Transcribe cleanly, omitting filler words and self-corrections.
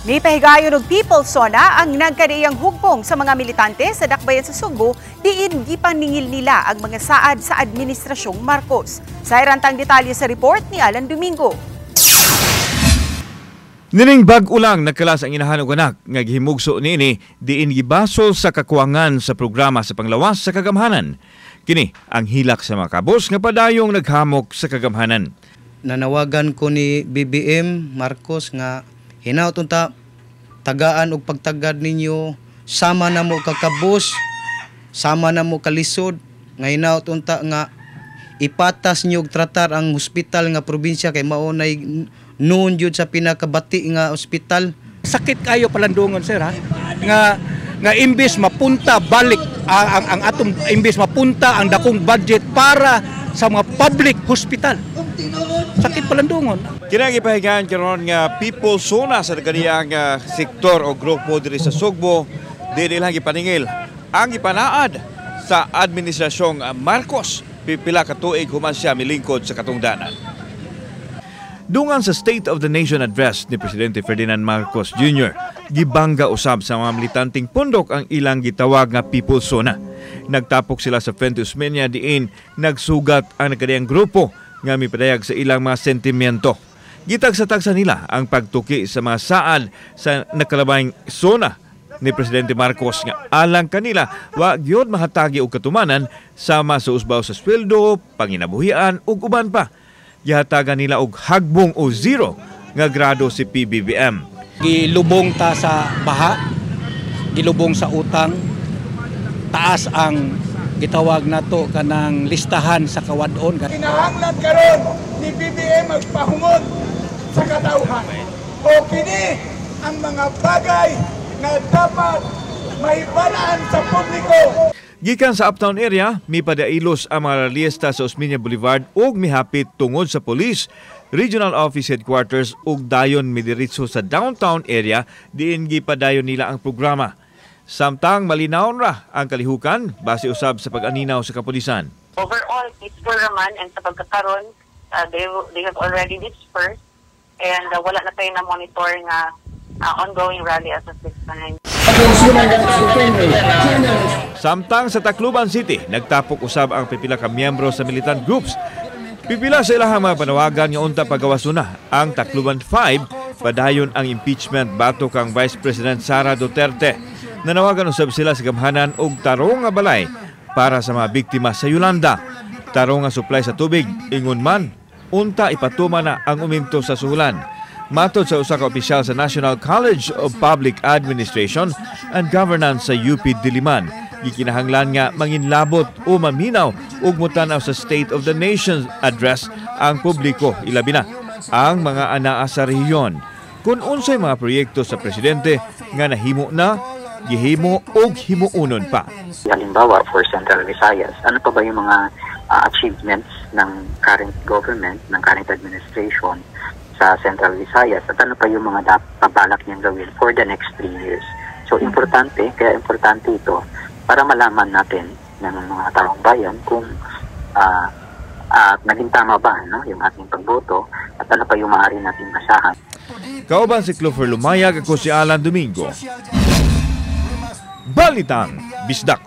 Mipahigayon og People's Sona ang nagkadaiyang hugpong sa mga militante sa dakbayan sa Sugbo diin gipaningil nila ang mga saad sa administrasyong Marcos. Sa irantang detalye sa report ni Alan Domingo. Nining bag-o lang nagkalas ang inahan og anak nga gihimugso niini diin gibasol sa kakuwangan sa programa sa panglawas sa kagamhanan. Kini ang hilak sa mga kabos nga padayong naghamok sa kagamhanan. Nanawagan ko ni BBM Marcos nga hinaut unta tagaan og pagtagad ninyo, sama na mo kakabos, sama na mo kalisod, nga hinaut unta nga ipatas niyo og tratar ang hospital nga probinsya kay mao nay noon jud sa pinakabati nga ospital. Sakit kayo palandungon, sir, ha, nga nga imbes mapunta balik ang atong, imbes mapunta ang dakong budget para sa mga public hospital. Sakit palandungon. Kini gipahigayon karon nga People Sona sa kaniyang sektor o grupo diri sa Sugbo dili lang gipaningil ang gipanaad sa administrasyong Marcos pipila ka tuig human siya milingkod sa katungdanan. Dungan sa State of the Nation Address ni Presidente Ferdinand Marcos Jr., gibangga usab sa mga militanteng pundok ang ilang gitawag nga People's Sona. Nagtapok sila sa Fuente Osmeña diin nagsugat ang nagkadaiyang grupo nga mipadayag sa ilang mga sentimiento. Gitagsa-tagsa nila ang pagtuki sa mga saad sa nakalabayng SONA ni Presidente Marcos nga alang kanila wa gyud mahatagi og katumanan sama sa usbaw sa sweldo, panginabuhian ug uban pa. Gihatagan nila og hagbong o zero nga grado si PBBM. Gilubong ta sa baha, gilubong sa utang, taas ang gitawag nato kanang listahan sa kawadon. Kinahanglan karon ni BBM magpahungod sa katawhan. O kini ang mga bagay na dapat mahibalaan sa publiko. Gikan sa Uptown area, mipadailos ang mga rallyista sa Osmeña Boulevard ug mihapit tungod sa Police Regional Office Headquarters ug dayon midiretso sa downtown area diin gipadayon nila ang programa. Samtang malinawon ra ang kalihukan base usab sa pag-aninaw sa kapulisan. Overall, peaceful raman and sa pagkakaron, they have already dispersed and wala na tayo na monitor nga ongoing rally as of this time. Samtang sa Tacloban City, nagtapok usab ang pipila ka miyembro sa militant groups. Pipila sa ilahang mga panawagan nga unta pagawason na ang Tacloban 5, padayon ang impeachment batok kang Vice President Sara Duterte. Nanawagan usab sila sa gamhanan og tarong nga balay para sa mga biktima sa Yolanda. Tarong nga supply sa tubig, ingon man, unta ipatuman na ang uminto sa suhulan. Matod sa usa ka opisyal sa National College of Public Administration and Governance sa UP Diliman, gikinahanglan nga manginlabot o maminaw ug motan-aw sa State of the Nation Address ang publiko, ilabi na ang mga anaa sa rehiyon, kung unsay mga proyekto sa presidente nga nahimo na, gihimo og himuonon pa. Halimbawa, for Central Visayas, ano pa ba yung mga achievements ng current government, ng current administration sa Central Visayas, at ano pa yung mga dapat niyang gawin for the next 3 years. So, importante, kaya importante ito para malaman natin ng mga taong bayan kung naging tama ba, no, yung ating pagboto at ano pa yung maaari nating asahan. Kauban si Clover Lumayag, ako si Alan Domingo. Balitang Bisdak.